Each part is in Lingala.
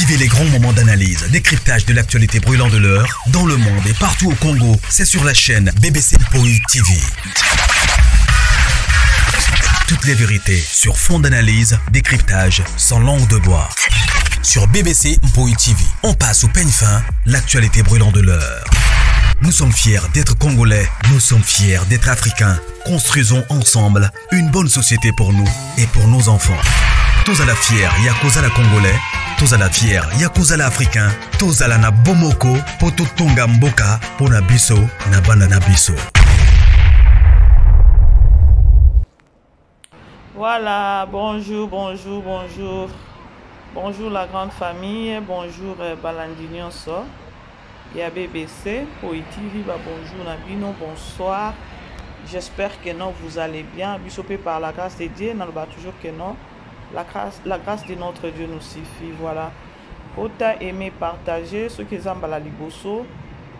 Vivez les grands moments d'analyse, décryptage de l'actualité brûlante de l'heure, dans le monde et partout au Congo. C'est sur la chaîne BBC Mpoi TV. Toutes les vérités sur fond d'analyse, décryptage, sans langue de bois. Sur BBC Mpoi TV, on passe au peigne fin l'actualité brûlante de l'heure. Nous sommes fiers d'être Congolais, nous sommes fiers d'être Africains. Construisons ensemble une bonne société pour nous et pour nos enfants. Tous à la fière, Yakuza la Congolais, tous à la fière, Yakuza la Africain, tous à la na Bomoko, Poto Tonga Mboka, Pona Biso, na Bana na Biso. Voilà, bonjour, bonjour, bonjour. Bonjour la grande famille, bonjour euh, Balandi Nyonso, ya BBC, Poi TV, bah, bonjour Nabino, bonsoir. J'espère que non, vous allez bien. Biso par la grâce de Dieu, naloba toujours que non. La grâce, la grâce de notre Dieu nous suffit, voilà. Kota aimer, partager, ceux qui ont la liboso,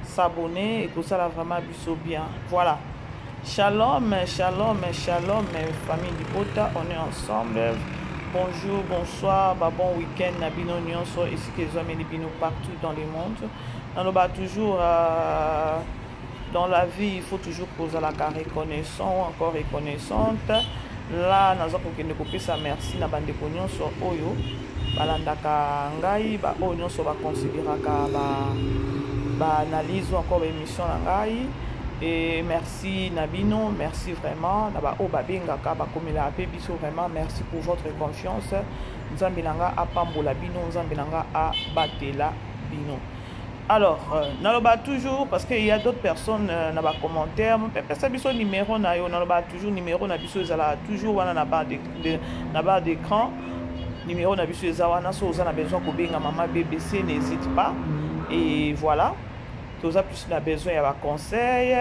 s'abonner et tout ça là vraiment biso bien. Voilà. Shalom, shalom, shalom, famille Libota, on est ensemble. Bonjour, bonsoir, bah, bon week-end, na bino nyonso, ici que les hommes et bino partout dans le monde. Naloba toujours euh, dans la vie, il faut toujours kozalaka reconnaissant ou encore reconnaissante. Là, naza kokende kopesa merci na bandeko nyonso oyo balandaka ngai, ba oyo nyonso baconsideraka ba ba analyse ou encore ba émission na ngai. Et merci na bino, merci vraiment na ba oyo babengaka, bakomelaka pe biso vraiment merci pour votre confiance. Nzambe na nga apambola bino, Nzambe na nga abatela bino. Alors, euh, naloba toujours parce qu'il y a d'autres personnes euh, na ba commentaires, pesa biso numéro na yo, naloba toujours numéro na biso ezala toujours wana na barre de, de, na barre d'écran. Numéro na biso eza wana so oza na besoin kobenga mama BBC, n'hésite pas. Et voilà. Toza plus na besoin ya ba conseils,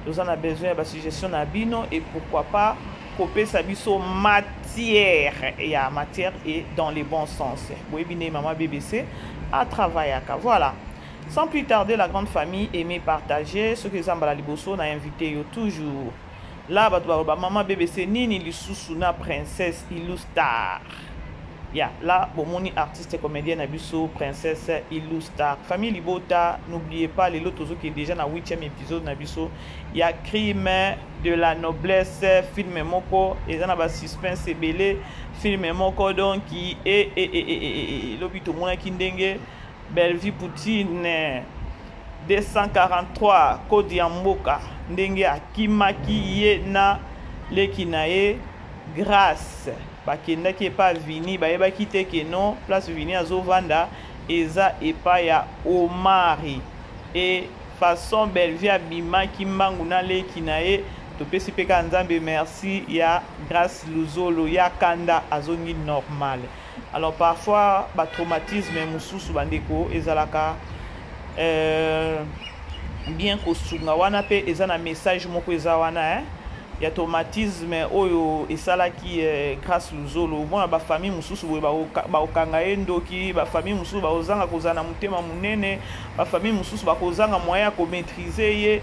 toza na besoin ya ba suggestions na bino et pourquoi pas kopesa biso matière ya matière et dans le bon sens boyebi nde mama bbc atravaillaka voilà sans plus tarder la grande famille aimer partager soki eza mbala liboso na invité yo toujours la bato baloba mama bbc nini lisusu na princesse ilustar ya la bomoni artiste comédien na biso princesse ilustar famille libota n'oubliez pas lelo tozokende déjà na 8e épisode na biso ya crime de la noblesse film moko eza na ba suspense ebele film moko donc e e e e e lobi tomonaki ndenge Bellevue Poutine 243 code ya mboka ndenge akimaki ye na leki na ye Grace bakendaki epa Vini bayebaki te ke non place Vini azovanda eza epa ya Omari e Façon Bellevue abimaki mbangu na leki na ye topesi pe kaka Nzambe merci ya Grace Luzolo ya kanda azongi normal alors parfois ba traumatisme mususu bandeko ezalaka euh, bien kosunga wana pe eza na message moko eza wana hein ya traumatisme oyo esalaki eh, Grace Luzolo omona ba famille mosusu boye bakokanga ye ndoki ba famille mosusu bakozanga kozala na motema monene ba famille mosusu bakozanga moyen ya ko maitriser ye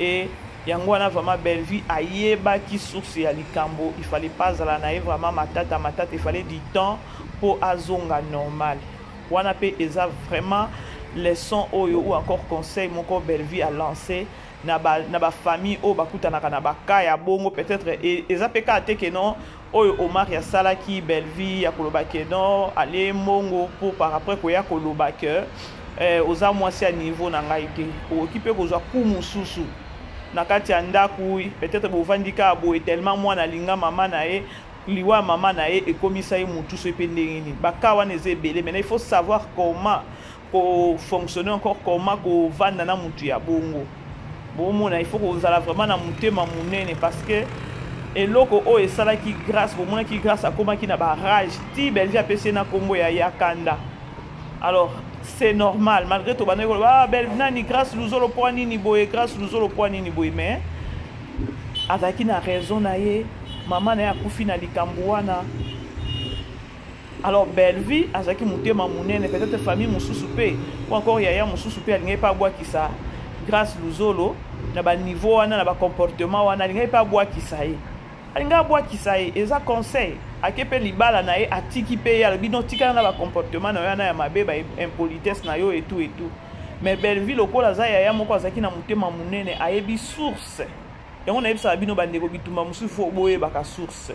et yango wana vraiment Bellevue ayebaki source ya likambo il fallait pas azala na ye vraiment matata matata il fallait du temps po azonga normal wana pe eza vraiment leçon oyo ou encore conseil moko Bellevue a lancé na ba na ba famille oyo bakutanaka na ba cas ya bongo peut-être eza pe kaka te que non Oyo Omari asalaki Bellevue ya koloba que non alie mbongo po par après koya koloba que eh, oza mwasi ya niveau na ngai te. Okoki pe kozwa coup mosusu na kati ya ndaku, peut-être bovandi kaka boye tellement mwana alinga mama na ye, liwa ya mama na ye ekomisa ye mutu soki pe ndenge nini. Ba cas wana eza ebele, maintenant il faut savoir comment ko fonctionner encore comment kovanda na mutu ya bongo bomona il faut kozala vraiment na motema monene parce que eloko oyo esalaki grâce bomonaki grâce akomaki na barage ti bellevie apesi ye na nkombo ya yakanda alors c'est normal malgré tobandaki koloba ah, belle nani grâce luzolo mpo nini boye grâce luzolo mpo nini boye mais azalaki na raison na ye mama na ye akufi na likambo wana Alors Bellevue azalaki motema munene peut-être famille mosusu pe ou encore yaya mosusu pe alingaki pe abwakisa Grace Luzolo na ba niveau wana na ba comportement wana alingaki pe abwakisa ye. Alingi abwakisa ye, eza conseil. Ake mpe libala na ye, atiki mpe ye, alobi non, tikala na ba comportement na yo wana ya mabe, ba impolitesse na yo et tout et tout. Mais Bellevue lokola aza yaya moko azalaki na motema monene, ayebi source. Yango nayebisaka bino bandeko, bitumba mosusu faut boyebaka source.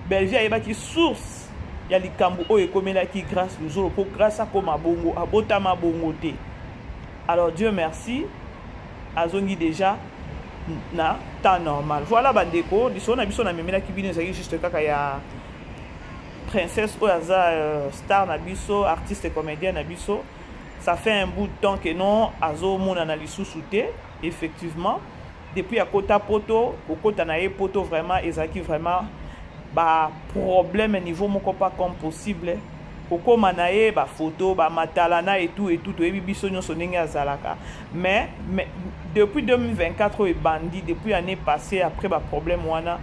Bellevue ayebaki source ya likambo oyo ekomelaki Grace Luzolo mpo Grace akoma bongo, abotama bongo te. Alors Dieu merci, azongi déjà na temps normal. Voilà bandeko, lisolo na biso namemelaki bino ezalaki juste kaka ya princesse oyo aza star na biso, artiste comédien na biso. Ça fait un bout de temps que non azomonana lisusu te. Effectivement, depuis akota poto, kokota na ye poto vraiment ezalaki vraiment ba problème niveau moko pas comme possible. Kokoma na ye ba photo, ba matala na et tout et tout, toyebi biso nyonso ndenge azalaka. Mais depuis 2024 oyo ebandi, depuis année passée, après ba problème wana,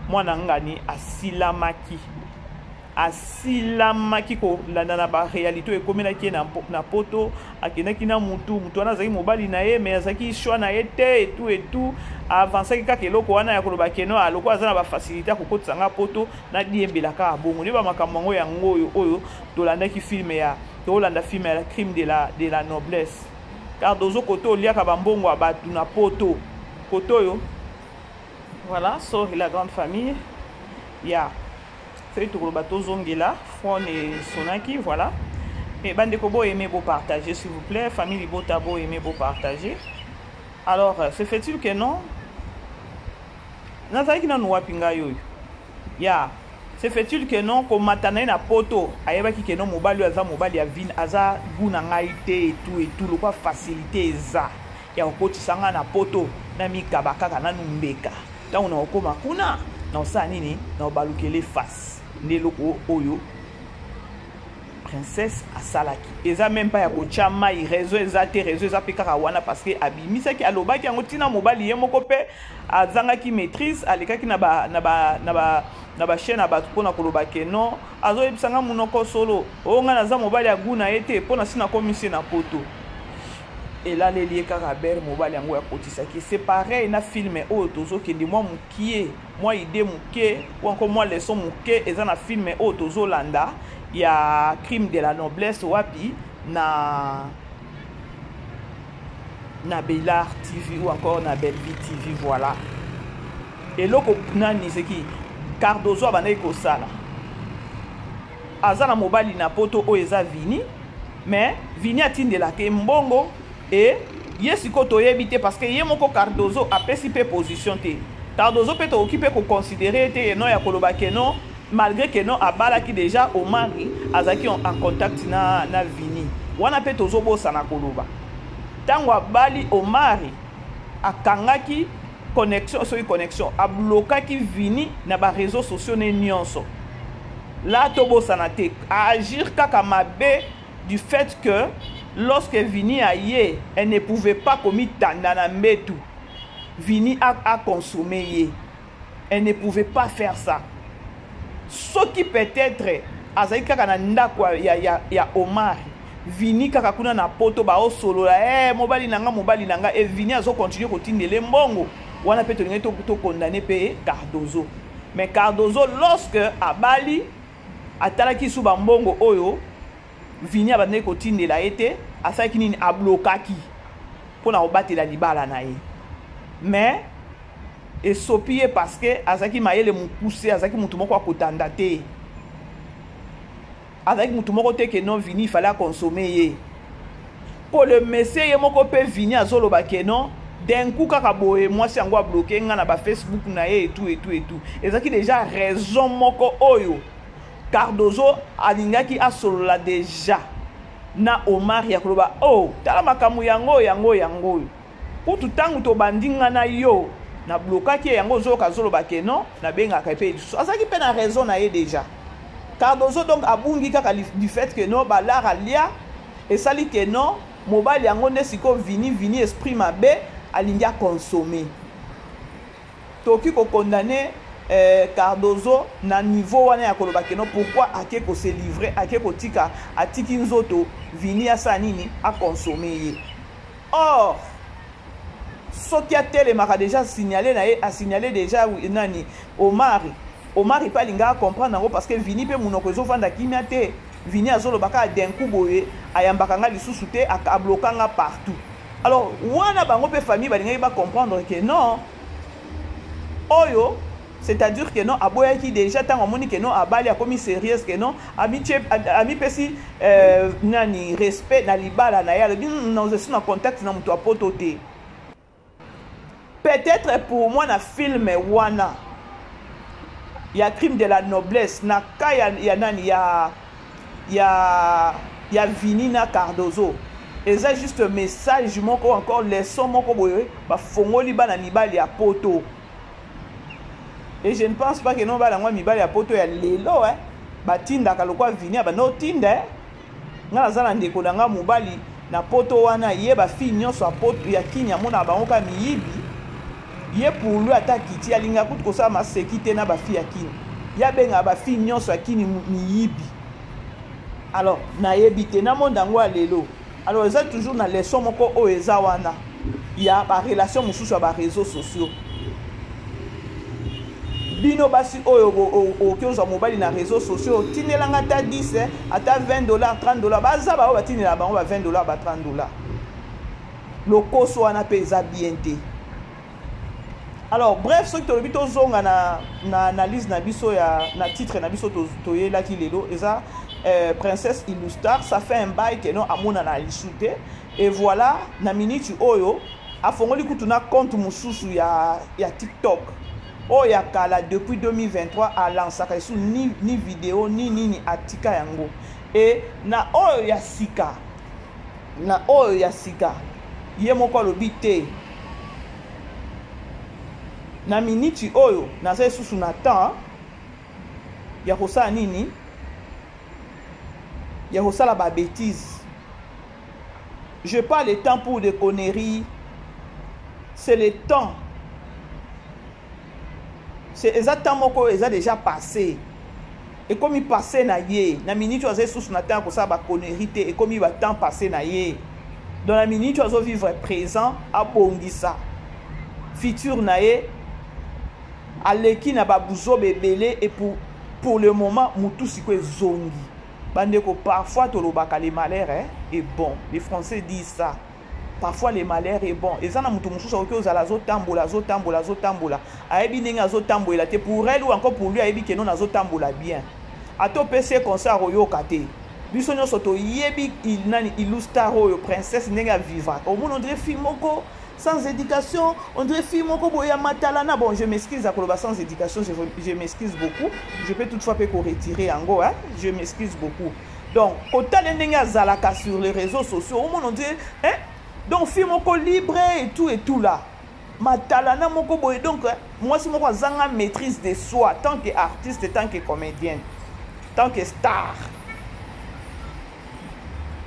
mwana ngani asilamaki. Asilamaki kolanda na ba réalité oyo ekomelaki ye na poto. Akendaki na mutu, mutu wana azalaki mobali na ye, mais azalaki choix na ye te et tout et tout. Avansaki kaka eloko wana ya koloba ke non, aloko aza na ba facilité ya kokotisa nga poto, nadiembela kaka bongo. Nde ba makambo yango yango oyo, oyo tolandaki film ya, tolanda film ya la crime de la noblesse. Cardozo koto oliaka ba mbongo ya bato na poto. Koto oyo. Voilà, sorry la grande famille. Ya. Soki tokoloba tozongela phone esonaki, voilà. Mais bandeko, bo aimer, bo partager s'il vous plaît, famille libota, bo aimer, bo partager. Alors, se fait-il que non? Nazalaki nanu wapi ngai oyo? Ya, se fait-il que non komata na ye na poto, ayebaki ke non, mobali oyo aza mobali ya vine, aza goût na ngai te et tout et tout, lokwa facilité eza ya kokotisa ngai na poto, na mikaba kaka nanu mbeka. Ntango na kokoma kuna, na kosala nini? Na kobalukele face. Nde eloko oyo princesse asalaki eza même pas ya kotia mai, réseau eza te, réseau eza mpe kaka wana, parce que abimisaki, alobaki yango ntina mobali ye moko mpe azangaki maîtrise, alekaki na ba chaîne ya bato mpona koloba ke non, azoyebisa nga monoko solo oyo ngai naza mobali ya gu na ye te, mpo na si nakomisi na poto, elaleli ye kaka bere mobali yango akotisaki. C'est pareil na film oyo tozokende, mwa mokie, mwa idée moke ou encore mwa leçon moke eza na film oyo tozolanda ya Crime de la noblesse, wapi na Belar TV ou encore na Bellevue TV. Voilà eloko nani seki Cardozo abandaki kosala. Aza na mobali na poto oyo eza Vini, mais Vini atindelaka ye mbongo e ye sikoyo toyebi te, parce que ye moko Cardozo apesi mpe position te. Cardozo mpe tokoki mpe koconsidérer te eno ya koloba ke non, malgré ke non abalaki déjà Omari, azalaki en contact na Vini wana. Mpe tozobosana koloba, ntango abali Omari, akangaki connexion, soki connexion, ablokaki Vini na baréseaux sociaux ne nyonso. La tobosana te, aagir kaka mabe du fait que lorsque Vini aye, elle ne pouvait pas komitanda na mbetu, Vini a consommé ye, elle ne pouvait pas faire ça. Soki peut-être azalaki kaka na ndako ya Omar, Vini kaka kuna na poto, baosolola, mobali na nga, mobali na nga, e Vini azocontinuer kotindela mbongo wana, mpe tolingi tokondane mpe Cardozo. Mais Cardozo, lorsque abali, atalaki su bambongo oyo Vini abandaki kotindela ye te, asalaki nini? Ablokaki mpona kobatela libala na ye. Mais esopi ye, parce que azalaki mayele mokuse, azalaki motu moko akotanda te, azalaki motu moko te ke non, Vini fallait aconsommer ye. Mpo le monsieur ye moko mpe Vini azoloba ke non, d'un coup kaka boye mwasi yango abloquer nga na bafacebook na ye etu etu etu. Ezalaki déjà raison moko oyo Cardozo alingaki asolola déjà na Omar ya koloba: "Oh, tala makambo yango yango yango oyo kutu ntango tobandi nga na yo, nablokaki ye yango." Ozoyoka azoloba ke non, nabengaka mpe lisusu, azalaki mpe na raison na ye déjà Cardozo. Donc abungi kaka du fait que non, balar alia esali ke non, mobali yango nde sikoyo Vini, Vini esprit mabe, alingi aconsommer. Tokoki kocondamner Cardozo na niveau wana ya koloba ke non, pourquoi ake kose livrer, ake kotika, atiki nzoto Vini asala nini, aconsommer ye. Or Soki atelemaka déjà signale na ye, asignale déjà nani Omari. Omari mpe alingaka comprendre yango parce que Vini mpe monoko ezovanda kimia te. Vini azoloba kaka d'un coup boye ayambaka nga lisusu te, abloka nga partout. Alors wana bango mpe famille balingaki ba comprendre que non, oyo c'est-à-dire que non aboyaki déjà ntango amoni que non abali akomi sérieuse, que non amipesi nani respect na libala na ye, alobi naza na contact na moto ya poto te. Peut-être pour moi na film wana ya Crime de la noblesse, na ka ya nani ya Vini na Cardozo, eza juste message moko, encore leçon moko boye bafongoli bana mibali ya poto. Et je ne pense pas que non bana yango mibali ya poto ya lelo, eh, batindaka lokwa Vini abanda otinda, eh. Nga naza na ndeko na nga mobali na poto wana, ye bafille nyonso ya poto ya kini amonaka bango kaka miyibi. Ye pour lui, ata kiti alingaka kutu kosala maseki te na bafille ya kini, ye abengaka bafille nyonso ya kini miyibi. Alors nayebi te na monde yango ya lelo. Alors eza toujours na leçon moko oyo eza wana ya barelation mosusu ya baréseaux sociaux. Bino basi oyo okoki ozwa mobali na réseaux sociaux, otindelanga ata 10, ata 20 $, 30 $. Baza baoyo batindela bango ba 20 $, ba 30 $. Lokoso wana mpe eza bien te. Alors bref, soki tolobi tozonga na analyse na biso ya na titre na biso toyelaki lelo, eza Princesse Illustar. Ça fait un bail que non amonana lisu te. Et voilà, na miniti oyo afongoli kutu na compte mosusu ya TikTok oyo ya kala depuis 2023 alansaka esu ni video ni nini, atika yango. E na oyo ya sika, na oyo ya sika, ye moko alobi te na miniti oyo naza lisusu na temps ya kosala nini, ya kosala babêtises. Je pas le temps pour des conneries, c'est le temps, c'est eza temps moko eza déjà passé, ekomi passé na ye. Na miniti oyo aza lisusu na temps ya kosala baconnerie te, ekomi batemps passé na ye. Donc na miniti oyo azovivre présent, abongisa futur na ye. Aleki na babuzoba ebele et pour le moment mutu sikoyo ezongi. Bandeko, parfois tolobaka le malheur, eh, est bon. Les Français disent ça, parfois le malheur est bon. Eza na moto mosusu akoki ozala azotambola, azotambola, azotambola, ayebi ndenge azotambolela te. Pour elle ou encore pour lui, ayebi que non, azotambola bien. Ata opesi ye conseil, akoyoka te. Biso nyonso toyebi nani Illustar oyo princesse, ndenge avivaka. Omona on dirait fille moko sans éducation, on dirait fille moko boye ya matalana. Bon, je m'excuse ya koloba sans éducation, je m'excuse beaucoup. Je peux toutefois mpe koretirer yango, hein? Je m'excuse beaucoup. Donc kotala ndenge azalaka sur les réseaux sociaux, omona on dirait, hein? Donc fille moko libre et tout et tout là, matalana moko boye. Donc mwasi moko azanga maîtrise de soi, tant que artiste, tant que comédienne, tant que star.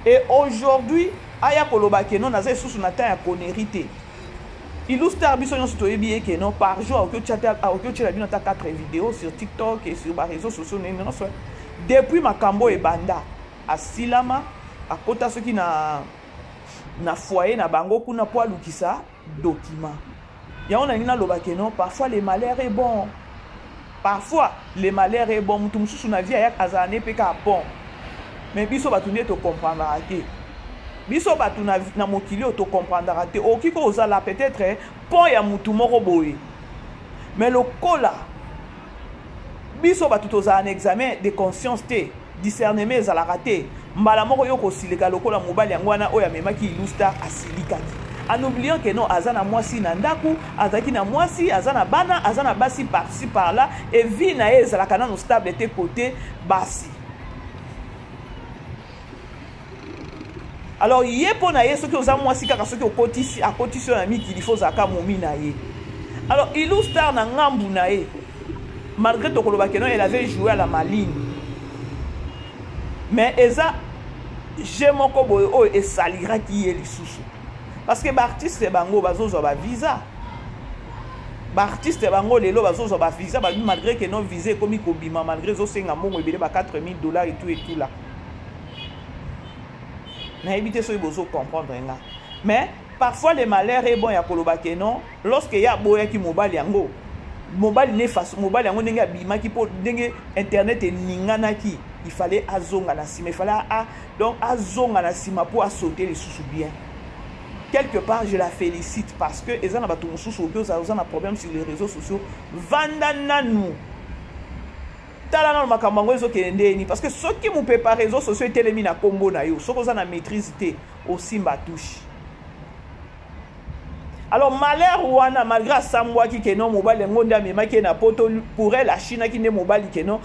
Et aujourd'hui aya koloba que non, naza lisusu na temps ya connerie te. Illustar, biso nyonso toyebi ye que non, par jour akoki otiela bino ata 4 vidéos sur TikTok et sur baréseaux sociaux ndenge nyonso. Depuis makambo ebanda, asilama, akota soki na foyer na bango kuna mpo alukisa document yango. Nalingi naloba que non, parfois le malheur est bon, parfois le malheur est bon. Moto mosusu na vie ayaka azala ne mpe kaka bon, mais biso bato nde tocomprendaka te. Biso bato na mokili oyo tocomprendaka te. Okoki ko ozala peut-être pont ya mutu moko boye, mais lokola biso bato tozala na examen de conscience te, discernement ezalaka te, mbala moko yo kosilika lokola mobali yango wana oyo amemaki Ilustar asilikaki, en oubliant que non, aza na mwasi na ndako, azalaki na mwasi, aza na bana, aza na basi par-ci par-là et vie na ye ezalaka nano stable te côté basi. Alors ye, mpo na ye, soki oza mwasi kaka, soki okotisi, akotisi oyo na mikili, fo ozalaka momi na ye. Alors Ilustar na ngambu na ye, malgré tokoloba que non, elle avait joué à la maline, mais eza jeu moko boye oyo esaliraki ye lisusu, parce que baartiste bango bazozwa bavisa. Baartiste bango lelo bazozwa bavisa babi, malgré que non, visa ekomi kobima, malgré ezosenga mbongo ebele, ba 4000 $ et tout et tout là. Nayebi te soki bozocomprendre nga, mais Parfois le malheur est bon ya koloba que non, lorsque ye aboyaki mobali yango, mobali ne façon mobali yango ndenge abimaki mpo ndenge internet eninganaki, il fallait azonga na nsima, il fallait a, donc azonga na nsima mpo asaute lisusu bien. Quelque part je la félicite parce que eza na bato mosusu oki ozala oza na problème sur les réseaux sociaux, vanda nanu, tala nanu makambo yango ezokende ndeni, parce que soki mopepa réseaux sociaux etelemi na kombo na yo, soki oza na maîtrise te, osimba touche. Alors malheur wana, malgré asambwaki ke non, mobali yango nde amemaki ye na poto, pour elle ashinaki nde mobali ke non,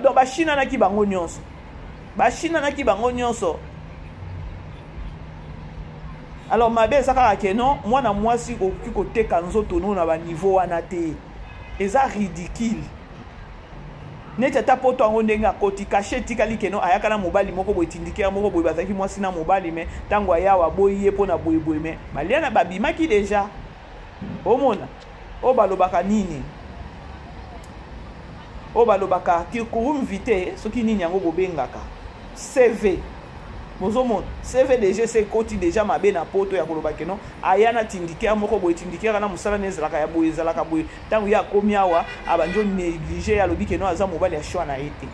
donc bashinanaki bango nyonso, bashinanaki bango nyonso. Alors mabe eza kaka ke non, mwana mwasi okoki koteka nzoto no na baniveau wana te, eza ridicule. Neti ata poto yango ndenge akoti kashe etikali ke non, ayaka na mobali moko boye, tindikere moko boye, bazalaki mwasi na mobali, me ntango ayawa aboyi ye mpo na boyeboye, me baliana babimaki deja. Omona oyo balobaka nini, oyo balobaka curriculum vitae, soki nini yango bobengaka CV, bozomona CV DG se ekoti deja mabe na poto ya koloba ke non, aya na tindikere moko boye, tindikere na mosala na ezalaka ya boye, ezalaka boye. Ntango ye akomi awa, abandi onéglige ye, alobi ke non, aza mobali ya choix na ye te.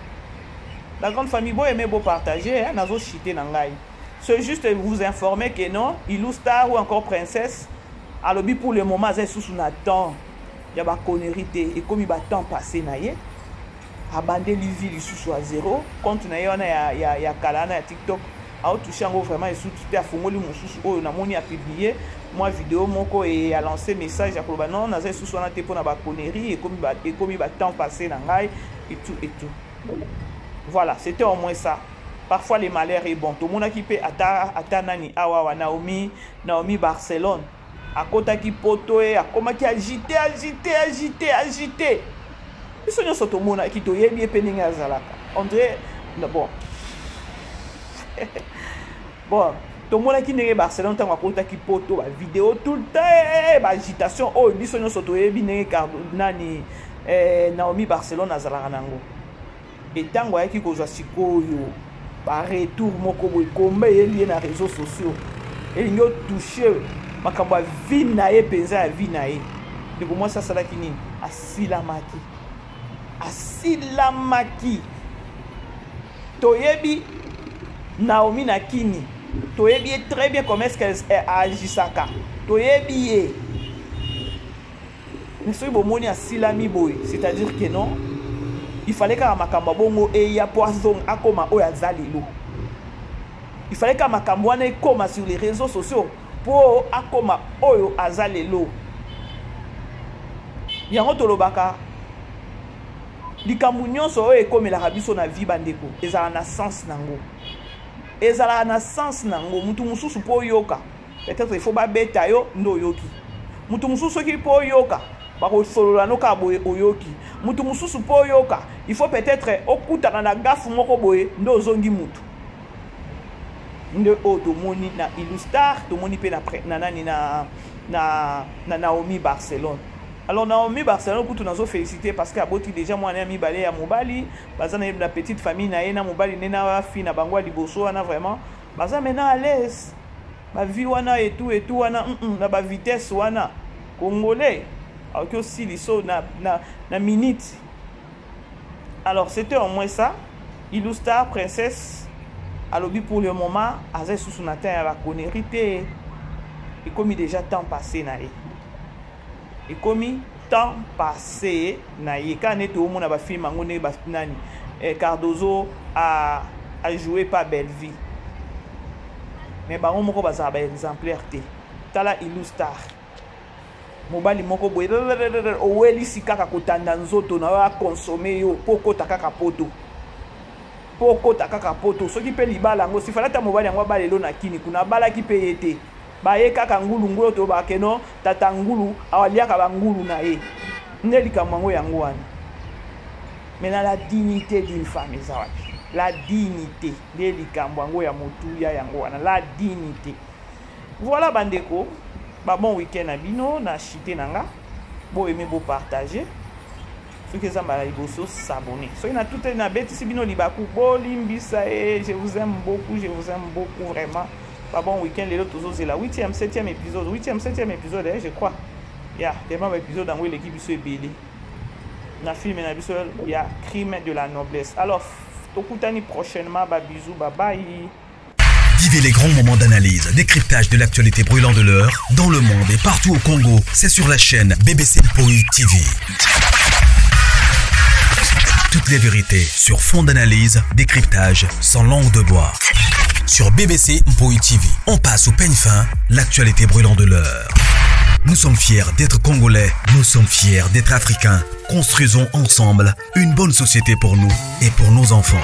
La grande famille, bo aimer, bo partager, hein, nazo chiter na ngai. C'est juste vous informer que non, Ilou Star ou encore Princesse alobi pour le moment aza lisusu na temps ya ba conneries te, ekomi ba temps passé na ye, abandeli vie lisusu à zéro. Compte na ye wana ya kala wana ya TikTok aotouche yango vraiment esutu te, afongoli mosusu oyo namoni apublie mwa video moko e alance message ya koloba non, naza lisusu wana te mpona baconnerie, ekomi ba temps passé na ngai et tout et tout. Voilà, c'était au moins ça. Parfois le malheur est bon. Tomonaki mpe ata nani awa awa, Naomi Barcelone akotaki poto, ye akomaki agité, agité, agité, agité. Biso nyonso tomonaki, toyebi ye mpe ndenge azalaka. On dirait bon bon, tomonaki ndenge Barcelone ntango akotaki poto, bavideo tout le temps, baagitation oyo biso nyonso toyebi ndenge nani Naomi Barcelone azalaka nango. Etango ayaki kozwa sikoyo baretour moko boye, komba eyeli ye na réseaux sociaux, elingi otouche makambo ya vie na ye mpenza, ya vie na ye. Ndeko mwasi asalaki nini? Asilamaki, asilamaki. Toyebi Naomi na kini, toyebi ye très bien comment est-ce qu'elle agisaka, toyebi ye. Mais soki bomoni asilami boye, c'est-à-dire que non, il fallait kaka makambo ya bongo eya mpo azonga akoma oyo aza lelo. Il fallait kaka makambo wana ekoma sur les réseaux sociaux mpo akoma oyo aza lelo. Yango tolobaka, likambo nyonso oyo ekomelaka biso na vie, bandeko, ezala na sens nango, ezalaka na sens nango. Mutu mosusu mpo oyoka, peut-être il faut babeta yo nde oyoki. Mutu mosusu soki mpo oyoka, bakosolola no kaka boye, oyoki. Mutu mosusu mpo oyoka, il faut peut-être okutana na gafe moko boye nde ozongi mutu. Nde oyo tomoni na Illustar, tomoni mpe na nani, na Naomi Barcelone. Alors Naomi Barcelone kutu nazo féliciter parce que aboti déjà mwana ya mibale ya mobali, baza na petite famille na ye na mobali nde na fille na bango ya liboso wana. Vraiment baza maintenant à l'aise, bavie wana etu etu wana na bavitesse wana. Congolais akoki osiliso na minute. Alors c'était au moins ça. Illustar Princesse alobi pour le moment aza lisusu na temps ya baconnerie te, ekomi déjà temps passé na ye, ekomi temps passé na ye. Kaka neti omona bafilme yango ndenge nani Cardozo a joué pa Bellevie, mais bango moko bazala baexemplaire te. Tala Illustar, mobali moko boye owelisi kaka kotanda nzoto na yo, akonsome yo mpo okota kaka poto, mpo okota kaka poto. Soki mpe libala yango sifala, ata mobali yango abala elo na kini kuna, abalaki mpe ye te, baye kaka ngulu ngulu. Oyo tolobaka no tata ngulu aliaka bangulu na ye nde likambo yango yango wana. Mais na la dignité d'une femme eza wapi? La dignité nde likambo yango ya motuya yango wana, la dignité. Voilà bandeko, ba bon week-end na bino. Na chite na nga, boaime, bopartage. Soki eza mbala liboso, s'abonner. Soki na tuteli, nabetisi bino libaku, bolimbisa ye. Je vous aime beaucoup, je vous aime beaucoup vraiment. Ba bon week-end lelo tozozela 8e 7e épisode 8e 7e épisode eh, je crois. Ya, tellement ba épisode yango eleki biso ebele. Na film na biso ya Crime de la noblesse. Alors tokutani prochainement ba bisous ba bye. Vivez les grands moments d'analyse, décryptage de l'actualité brûlante de l'heure, dans le monde et partout au Congo. C'est sur la chaîne BBC Mpoi TV. Toutes les vérités sur fond d'analyse, décryptage, sans langue de bois. Sur BBC Mpoi TV, on passe au peigne fin l'actualité brûlante de l'heure. Nous sommes fiers d'être Congolais, nous sommes fiers d'être Africains. Construisons ensemble une bonne société pour nous et pour nos enfants.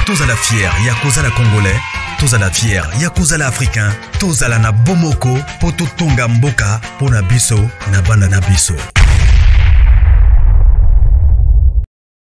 Tozala fier ya kozala Congolais, tozala fier ya kozala Africain, tozala na bomoko po totonga mboka po na biso na bana na biso.